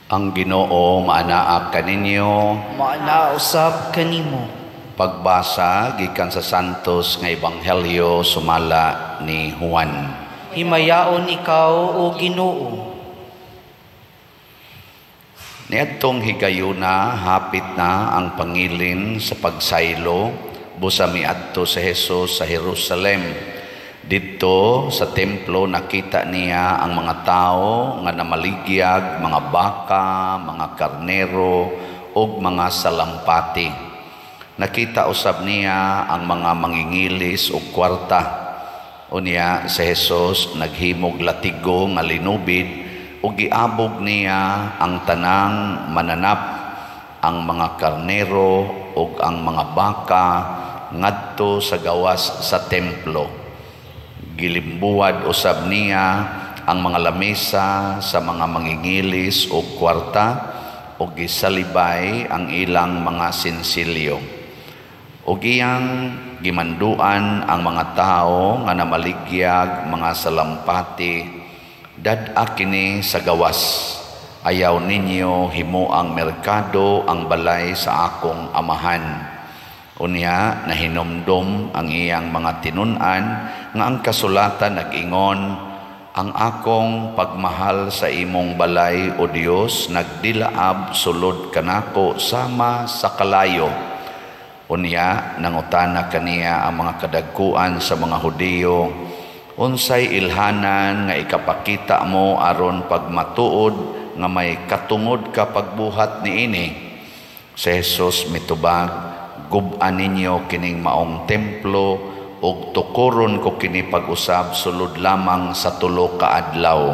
Ang Ginoo maanaa kaninyo. Maanaa usab kanimo. Pagbasa gikan sa Santos nga Ebanghelyo sumala ni Juan. Himayaon ikaw, o Ginoo. Niadtong higayuna, hapit na ang pangilin sa pagsaylo, busa miadto si Jesus sa Jerusalem. Didto sa templo nakita niya ang mga tao nga namaligyag mga baka, mga karnero ug mga salampati. Nakita usab niya ang mga mangingilis og kwarta. Unya si Jesus naghimog latigo nga linubid ug giabog niya ang tanang mananap, ang mga karnero ug ang mga baka ngadto sa gawas sa templo. Gilimbuwad usab niya ang mga lamesa sa mga mangingilis og kwarta ug gisalibay ang ilang mga sinsilyo. Ug iyang gimanduan ang mga tao nga namaligyag mga salampati, "Dad-a kini sa gawas. Ayaw ninyo himuang merkado ang balay sa akong amahan." Unya nahinumdom ang iyang mga tinun-an nga ang kasulatan nag-ingon, "Ang akong pagmahal sa imong balay, O Dios, nagdilaab sulod kanako sama sa kalayo." Unya nangutana kaniya ang mga kadagkuan sa mga Hudiyo, "Unsay ilhanan nga ikapakita mo aron pagmatuod nga may katungod ka pagbuhat niini?" Si Jesus mitubag, "Gub-a ninyo kining maong templo ug tukuron ko kini pag-usab sulod lamang sa 3 ka adlaw."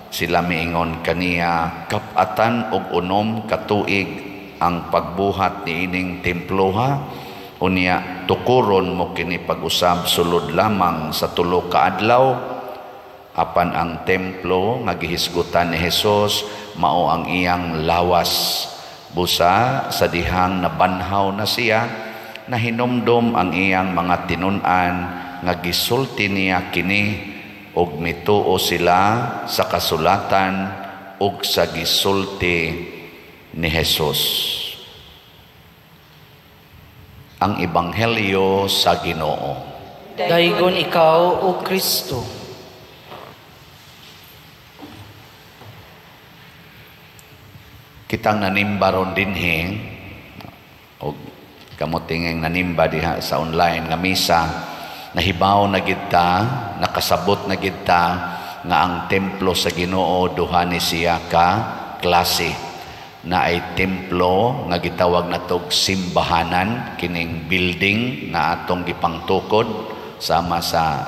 Sila miingon kaniya, "Kap-atan og 6 ka tuig ang pagbuhat niining temploha, unya tukuron mo kini pag-usab sulod lamang sa 3 ka adlaw?" Apan ang templo nga gihisgutan ni Hesus mao ang iyang lawas. Busa sa dihang nabanhaw na siya, nahinumdom ang iyang mga tinun-an nga gisulti niya kini, ug mituo sila sa kasulatan ug sa gisulti ni Hesus. Ang Ebanghelyo sa Ginoo. Daygon ikaw, O Kristo. Kitang nanimba ron dinhi og kamutingeng nanimba diha sa online nga misa, nahibaw na gid ta, nakasabot na gid ta nga ang templo sa Ginoo duha ni siya ka klase. Na ay templo nga gitawag natog simbahanan, kining building nga atong gipangtukod sama sa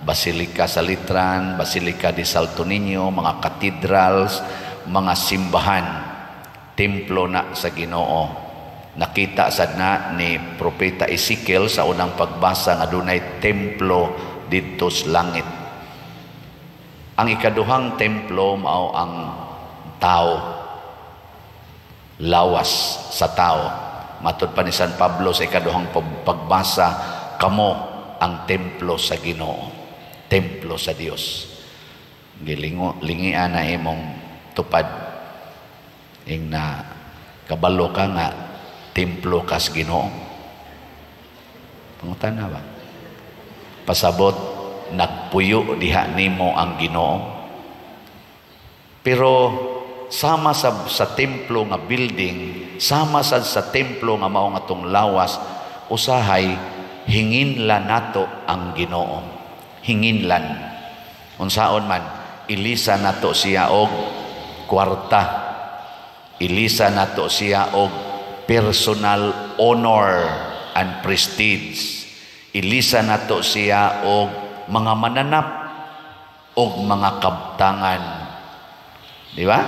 Basilica sa Letran, Basilica di Santo Niño, mga cathedrals, mga simbahan, templo na sa Ginoo. Nakita sad na ni Propeta Ezekiel sa unang pagbasa nga dunay templo didto sa langit. Ang ikaduhang templo mao ang tao, lawas sa tao. Matud pa ni San Pablo sa ikaduhang pagbasa, kamo ang templo sa Ginoo, templo sa Dios. Gilingo lingian na imong tupad, ing na kabalo ka nga templo kas Ginoo. Pangutana ba? Pasabot, nagpuyo diha nimo ang Ginoo. Pero sama sa templo nga building, sama sa templo nga mao nga atong lawas, usahay hinginlan nato ang Ginoo. Hinginlan. Unsaon man, ilisa nato siya og kwarta. Ilisa nato siya og personal honor and prestige. Ilisa nato siya og mga mananap og mga kabtangan. Di ba?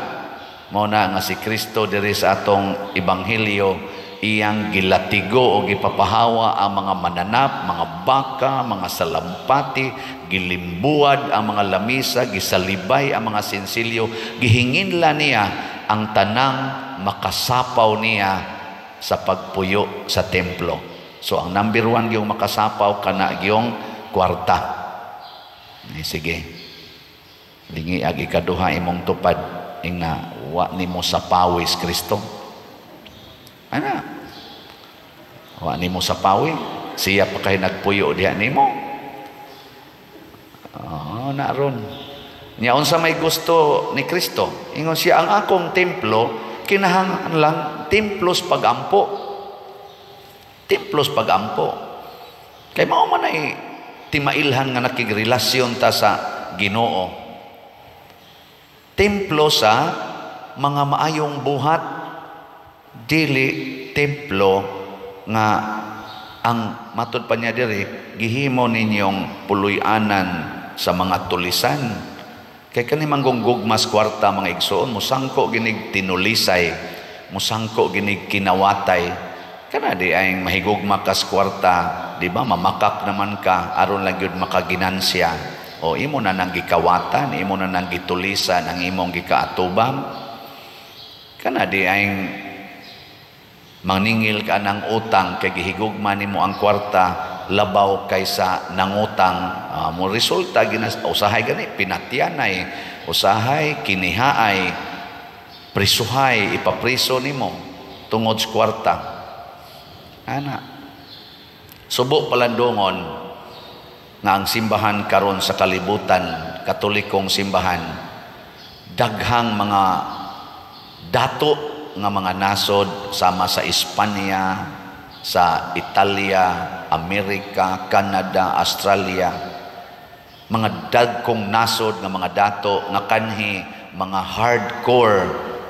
Mao na nga si Kristo diri sa atong ebanghelyo, iyang gilatigo o gipapahawa ang mga mananap, mga baka, mga salampati, gilimbuad ang mga lamisa, gisalibay ang mga sinsilyo, gihinginla niya ang tanang makasapaw niya sa pagpuyo sa templo. So ang number 1 yung makasapaw kana yung kwarta. Sige. Lingi ag ikaduha imong tupad ing na Wa nimo sa pawis Kristo. Ana. Wa nimo sa pawi. Siya pa kay nagpuyo diha nimo. Oh, na ron. Nya unsa may gusto ni Kristo? Ingon siya, ang akong templo kinahanglan templos pagampo. Templos pagampo. Kay mao man ay timailhan nga nakigrelasyon ta sa Ginoo. Templo sa mga maayong buhat, dili templo nga ang matud pa niya diri, gihimo ninyong puloy-anan sa mga tulisan. Kay kani manggugmas kwarta, mga igsoon, musangko ginig tinulisay, musangko ginig kinawatay. Kana di ay mahigugma kas kwarta, di ba? Mamakak naman ka aron lang gyud makaginansya. O imo na nang gikawatan, imo na nang gitulisan ang imong gikaatubang. Kana di ay maningil ka ng utang kay gihigugma nimo ang kwarta labaw kaysa nangutang, mo resulta ginas usahay gani pinatyanay, usahay kinihaay, prisuhay, ipapriso nimo tungod sa kwarta. Ana, subo palandongon nga ang simbahan karon sa kalibutan, Katolikong simbahan, daghang mga dato nga mga nasod sama sa Espanya, sa Italia, Amerika, Canada, Australia, mga dagkong nasod nga mga dato nga kanhi mga hardcore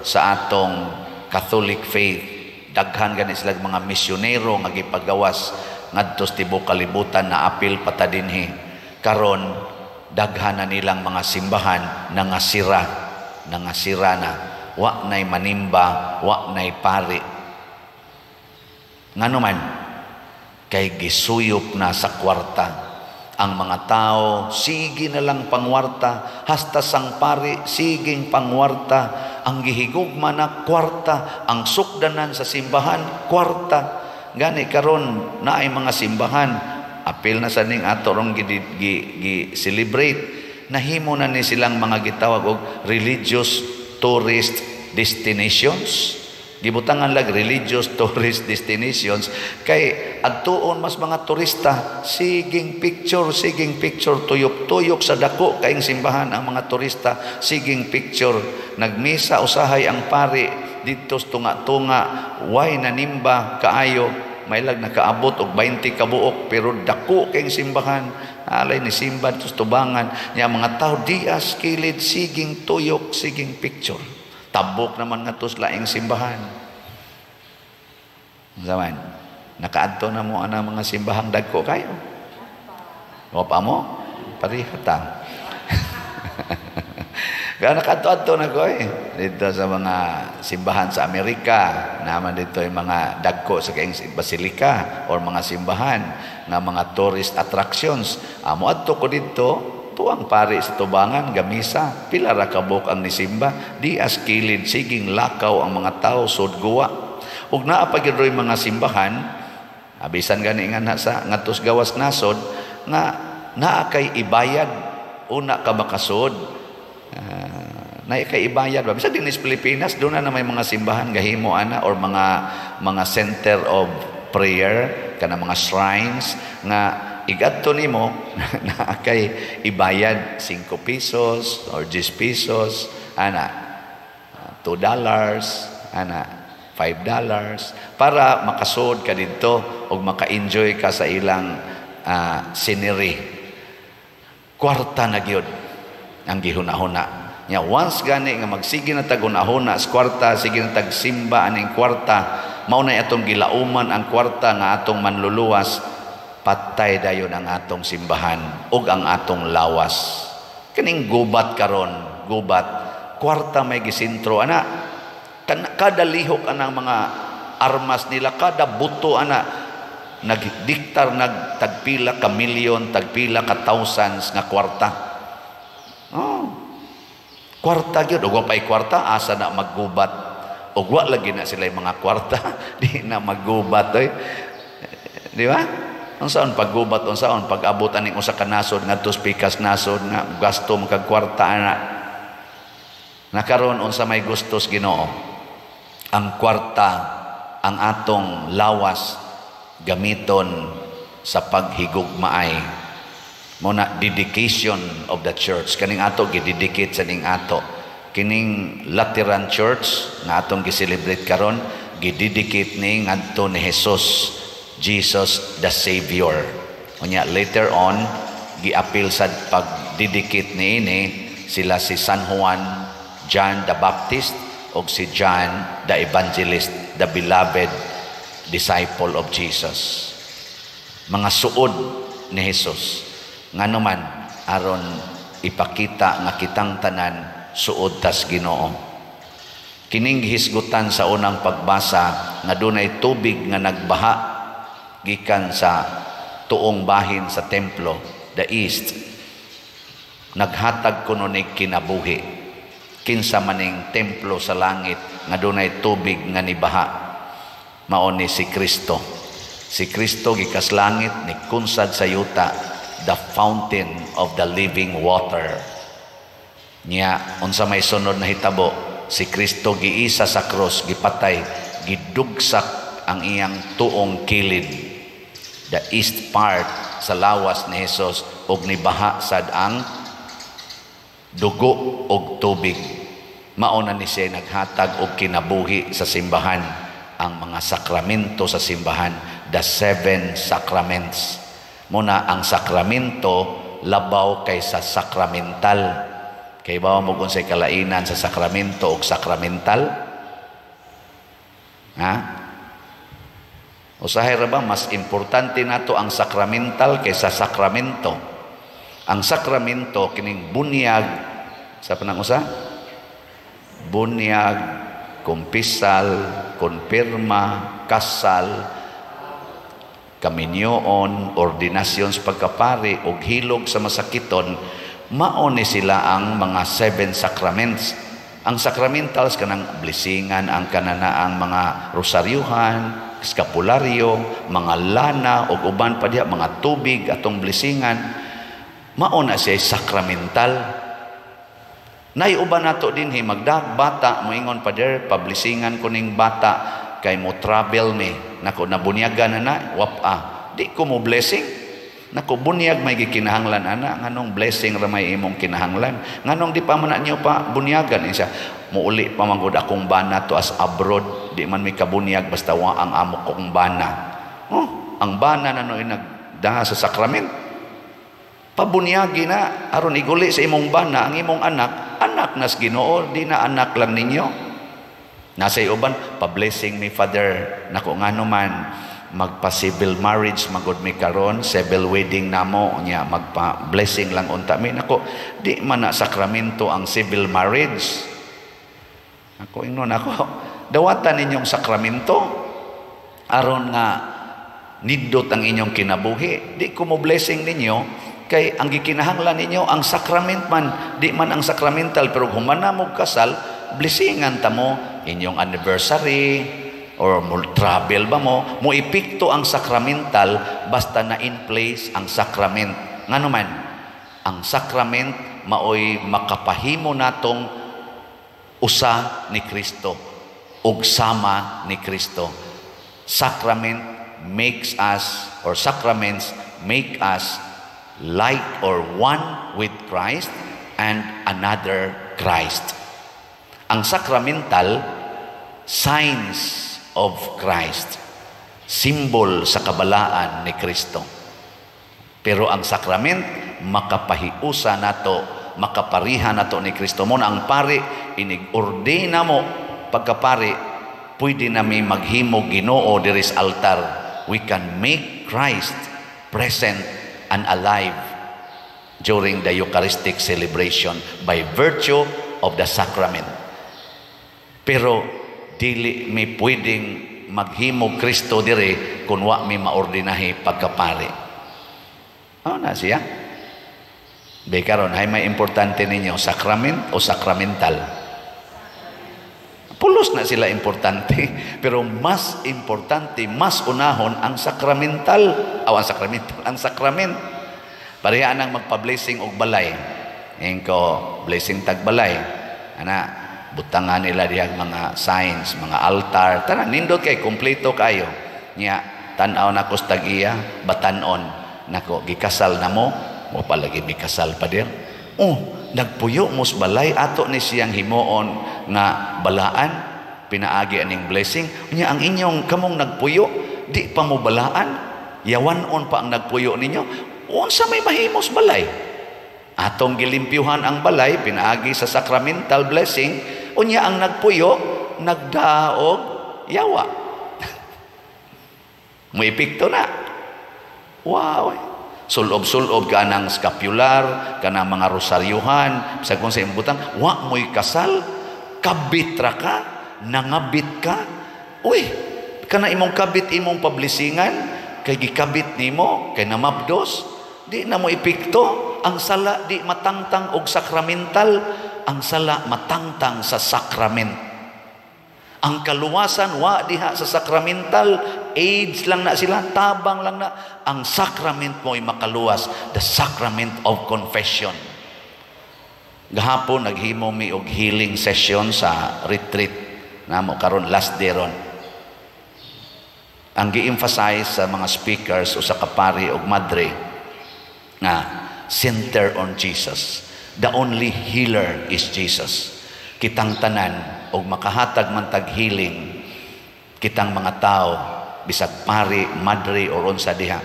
sa atong Catholic faith. Daghan gani sila mga misyonero nga gipagawas ngadto sa tibuok kalibutan na apil pata dinhi. Karon daghan na nilang mga simbahan nangasira, nangasira na. Wa nay manimba, wa nay pari. Ngano man, kay gisuyop na sa kwarta. Ang mga tao, sige na lang pangwarta, hasta sang pari, siging pangwarta. Ang gihigugma na kwarta, ang sukdanan sa simbahan, kwarta. Gani karon naay mga simbahan, apil na sa ning ato rong gi celebrate, nahimo na ni silang mga gitawag og religious tourist destinations. Gibutangan lag religious tourist destinations kay adtuon mas mga turista, siging picture, siging picture, tuyok-tuyok sa dako kaing simbahan ang mga turista, siging picture. Nagmisa usahay ang pari didto sa tunga-tunga, way nanimba kaayo, mailag nakaabot og 20 ka buok, pero dako kaing simbahan. Alay ni simba didto sa tubangan nya, mga tao dias kilid, siging tuyok, siging picture. Tabok naman nga sa laing simbahan. Zaman, nakaadto na mo ana mga simbahang dagko kayo? O pa mo? Pareha ta. Kaya nakaadto-adto na ko eh. Dito sa mga simbahan sa Amerika, naman dito yung mga dagko sa kaing basilika or mga simbahan nga mga tourist attractions. Amo adto ko dito, tuang pari sa tubangan, gamisa, pila ra kabuk ang nisimba, di as kilid, siging lakaw ang mga tao, sudguwa. Ug naa pa gyud mga simbahan, abisan gani nga na sa ngadtos gawas nasod, nga naa kay ibayad, una ka makasud. Naa kay ibayad ba? Bisan din sa Pilipinas, doon na may mga simbahan gahimo ana or mga center of prayer, kana mga shrines nga igadto nimo naa kay ibayad 5 pesos or 10 pesos ana, $2 ana, $5 para makasud ka didto ug maka-enjoy ka sa ilang scenery. Kwarta na gyud ang gihuna-huna. Nya once gani nga magsige na tag hunahuna sa kwarta, sige na tag simba aning kwarta, mao na atong gilauman ang kwarta nga atong manluluwas, patay dayon ang atong simbahan ug ang atong lawas. Kaning gubat karon, gubat, kwarta may gisentro ana. Kada lihok anang mga armas nila, kada buto ana nagdiktar nagtagpila ka milyon, tagpila ka thousands nga kwarta. Oh. Kwarta gyud, ug pay kwarta asa na maggubat. Ug wa lagi na sila yung mga kwarta, di na maggubat oy. Di ba? Unsaon paggubat, unsaon pag-abot aning usa ka nasod ngadto sa pikas nasod nga gasto makag kwarta ana. Nakaron, unsa may gustos Ginoo? Ang kwarta, ang atong lawas, gamiton sa paghigugmaay. Mao na dedication of the church. Kaning ato gidedicate sa ning ato. Kining Lateran Church nga atong gi-celebrate karon, gidedicate ni ngadto ni Jesus, Jesus the Savior. Unya later on giapil sad pag-dedicate niini sila si San Juan, John the Baptist o si John the Evangelist, the beloved disciple of Jesus. Mga suod ni Jesus. Ngano man? Aron ipakita nga kitang tanan suod tas Ginoo. Kining gihisgutan sa unang pagbasa nga dunay tubig nga nagbaha gikan sa tuong bahin sa templo, the east, naghatag kuno ni kinabuhi. Kinsa maning templo sa langit nga dunay tubig nga nibaha? Mao ni si Kristo. Si Kristo gikas langit, ni kunsad sa yuta, the fountain of the living water. Nya unsa may sunod na hitabo? Si Kristo giisa sa krus, gipatay, gidugsak ang iyang tuong kilid, the east part sa lawas ni Jesus, ug nibaha sad ang dugo og tubig. Mao na ni siya naghatag og kinabuhi sa simbahan, ang mga sakramento sa simbahan, the seven sacraments. Muna ang sakramento labaw kaysa sakramental. Kay ba mo kung say kalainan sa sakramento og sakramental? Ha? Usahay ra ba mas importante nato ang sakramental kaysa sakramento? Ang sakramento kining bunyag sa panang usa? Bunyag, kumpisal, konpirma, kasal, kaminyoon, ordinasyon sa pagkapari ug hilog sa masakiton, mao ni sila ang mga seven sacraments. Ang sacramentals, kanang blessingan, ang kanana ang mga rosaryuhan, skapularyo, mga lana ug uban pa diha, mga tubig atong blessingan, mao na siya sakramental. Nay uban nato dinhi magdag bata, moingon, "Pader, pablessingan ko ning bata kay mo travel mi." Nako, nabunyagan na na, wap ah. Di ko mo blessing. Nako, bunyag may gikinahanglan ana, nganong blessing ra may imong kinahanglan? Nganong di pa man na niyo pa bunyagan? Siya, "Muuli pa man gud akong bana to as abroad, di man mi kabunyag basta wa ang amo kong bana." Oh, ang bana na no nagdaha sa sakrament. Pabunyagi na aron iguli sa imong bana ang imong anak, anak nas Ginoo, di na anak lang ninyo. Nasa uban, "Pa-blessing mi, Father." Nako, ngano man? "Magpa-civil marriage magod mi karon, civil wedding namo nya, magpa-blessing lang unta mi." Nako, di man na sakramento ang civil marriage. Ako, ingnon ako, dawatan ninyong sakramento aron nga nindot ang inyong kinabuhi. Di ko mo blessing ninyo kay ang gikinahanglan ninyo ang sacrament man, di man ang sacramental. Pero human na mo kasal, blessingan ta mo inyong anniversary or mo travel ba mo, mo epekto ang sacramental basta na in place ang sacrament. Ngano man? Ang sacrament maoy makapahimo natong usa ni Kristo ug sama ni Kristo. Sacrament makes us or sacraments make us like or one with Christ and another Christ. Ang sacramental, signs of Christ, symbol sa kabalaan ni Kristo. Pero ang sacrament makapahiusa nato, makapariha nato ni Kristo. Mo na ang pari inig-ordina mo pagkapari, pwede na mi maghimo Ginoo diri sa altar. We can make Christ present and alive during the Eucharistic celebration by virtue of the sacrament. Pero dili mi pwedeng maghimo Kristo dire kung wa mi maordinahi pagkapari. Ano na siya? Be karon, hay may importante ninyo, sacrament o sacramental? Pulos na sila importante, pero mas importante, mas unahon ang sacramental, aw ang sacramental, ang sacrament. Pareha nang magpa-blessing og balay. Ingko, "Blessing tag balay." Ana, Butangan nila dihang mga signs, mga altar, tanan nindot kay kompleto kayo. Nya tan-aw nako sa tag-iya, batanon nako, "Gikasal na mo?" "Mo palagi mikasal, Pader." "Oh, nagpuyo mo sa balay, ato ni siyang himuon nga balaan pinaagi aning blessing. Nya ang inyong kamong nagpuyo, di pa mo balaan, yawanon pa ang nagpuyo ninyo. Unsa may mahimos balay?" Atong gilimpyuhan ang balay pinaagi sa sacramental blessing. Unya ang nagpuyo nagdaog yawa. Mo epekto na. Wow. Sulob-sulob ka ng scapular, kanang mga rosaryuhan, sa kung sa imbutang, wa mo'y kasal, kabit ra ka, nangabit ka. Uy, kana imong kabit imong pablisingan, kay gikabit nimo, kay namabdos, di na mo epekto. Ang sala di matangtang og sakramental, ang sala matangtang sa sacrament. Ang kaluwasan wa diha sa sakramental, aids lang na sila, tabang lang na. Ang sacrament mo'y makaluwas, the sacrament of confession. Gahapon naghimo mi og healing session sa retreat namo karon, last day ron. Ang gi-emphasize sa mga speakers, usa ka pari og madre, nga center on Jesus. The only healer is Jesus. Kitang tanan og makahatag man tag healing, kitang mga tao, bisag pari, madre or unsa diha,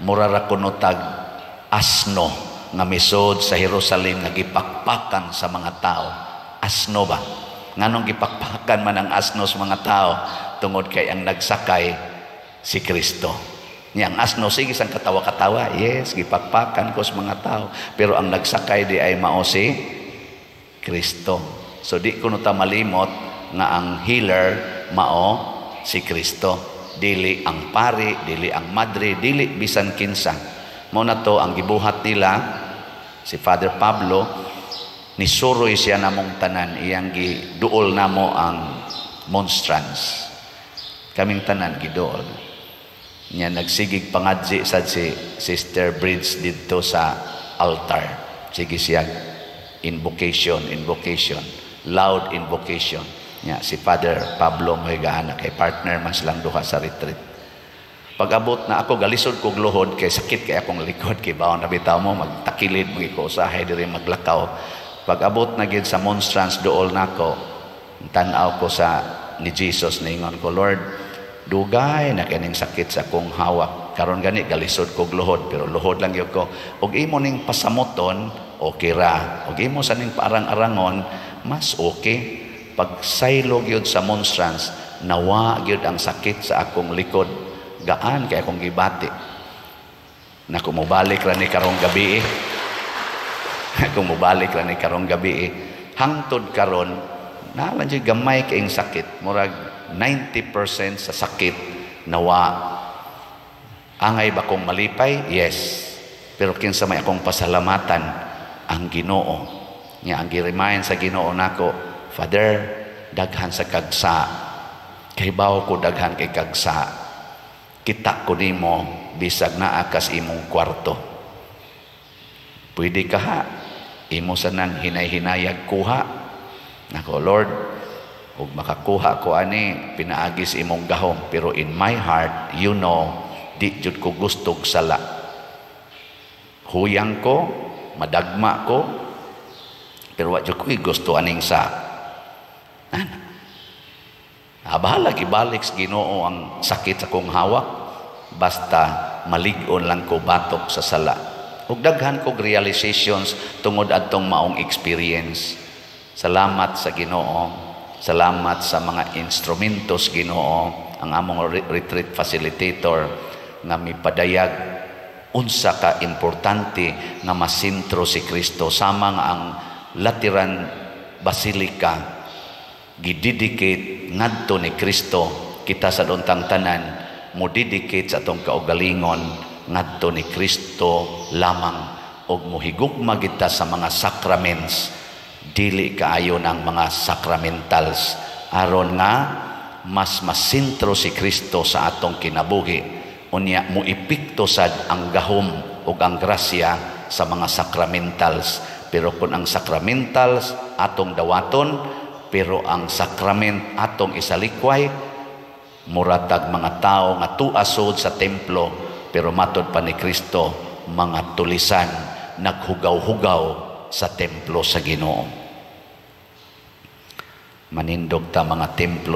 mura ra kuno tag asno nga misod sa Jerusalem nga gipakpakan sa mga tao. Asno ba? Nganong gipakpakan man ang asno sa mga tao? Tungod kay ang nagsakay si Kristo. Niya ang asno sige sang katawa-katawa. "Yes, gipakpakan ko sa mga tao." Pero ang nagsakay di ay mao si Kristo. So di ko ta malimot nga ang healer mao si Kristo. Dili ang pari, dili ang madre, dili bisan kinsa. Mao na to ang gibuhat nila si Father Pablo, nisuroy siya namong tanan, iyang giduol namo ang monstrance. Kaming tanan giduol. Nya nagsigig pangadzi sad si Sister Bridge didto sa altar. Sige siya invocation, invocation, loud invocation. Nya si Father Pablo mo gaana kay partner man silang duha sa retreat. Pag-abot na ako, galisod kog luhod kay sakit kay akong likod, kay bawon na bitaw mo magtakilid mo ko usahay diri maglakaw. Pag-abot na gid sa monstrance, duol nako. Tan-aw ko sa ni Jesus, ningon ko, "Lord, dugay na kining sakit sa akong hawak. Karon gani galisod kog luhod, pero luhod lang gyud ko. Og imo ning pasamoton, okay ra. Og imo sa ning paarang-arangon, mas okay." Pag saylo gyud sa monstrance, nawa gyud ang sakit sa akong likod. Gaan kay akong gibati. Naku, mobalik ra ni karong gabi eh. Kung mobalik ra ni karong gabi eh. Hangtod karon, naa lang jud gamay kaing sakit. Murag 90% sa sakit nawa. Angay ba kong malipay? Yes. Pero kinsa may akong pasalamatan? Ang Ginoo. Nya ang gi-remind sa Ginoo nako, "Father, daghan sa kagsa. Kahibaw ko daghan kay kagsa. Kita ko nimo bisag naa kas imong kwarto. Pwede ka ha. Imo sanang hinay-hinayag kuha." Nako, "Lord, ug makakuha ko ani pinaagi sa imong gahom, pero in my heart, di jud ko gustog sala. Huyang ko, madagma ko, pero wa jud ko gusto aning sa ana." Ah, bahala ibalik sa Ginoo ang sakit sa kong hawak, basta malig-on lang ko batok sa sala. Ug daghan kog realizations tungod adtong maong experience. Salamat sa Ginoo. Salamat sa mga instrumentos Ginoo, ang among retreat facilitator nga mipadayag unsa ka importante nga masentro si Kristo, sama nga ang Lateran Basilica gidedicate ngadto ni Kristo, kita sa untang tanan mo dedicate sa atong kaugalingon ngadto ni Kristo lamang ug mohigugma kita sa mga sacraments, dili kaayo ng mga sacramentals, aron nga mas masentro si Kristo sa atong kinabuhi. Unya mo epekto sad ang gahom ug ang grasya sa mga sacramentals. Pero kung ang sacramentals atong dawaton pero ang sakrament atong isalikway. Mura tag mga tao nga tuasod sa templo, pero matod pa ni Kristo, mga tulisan naghugaw-hugaw sa templo sa Ginoo. Manindog ta mga templo.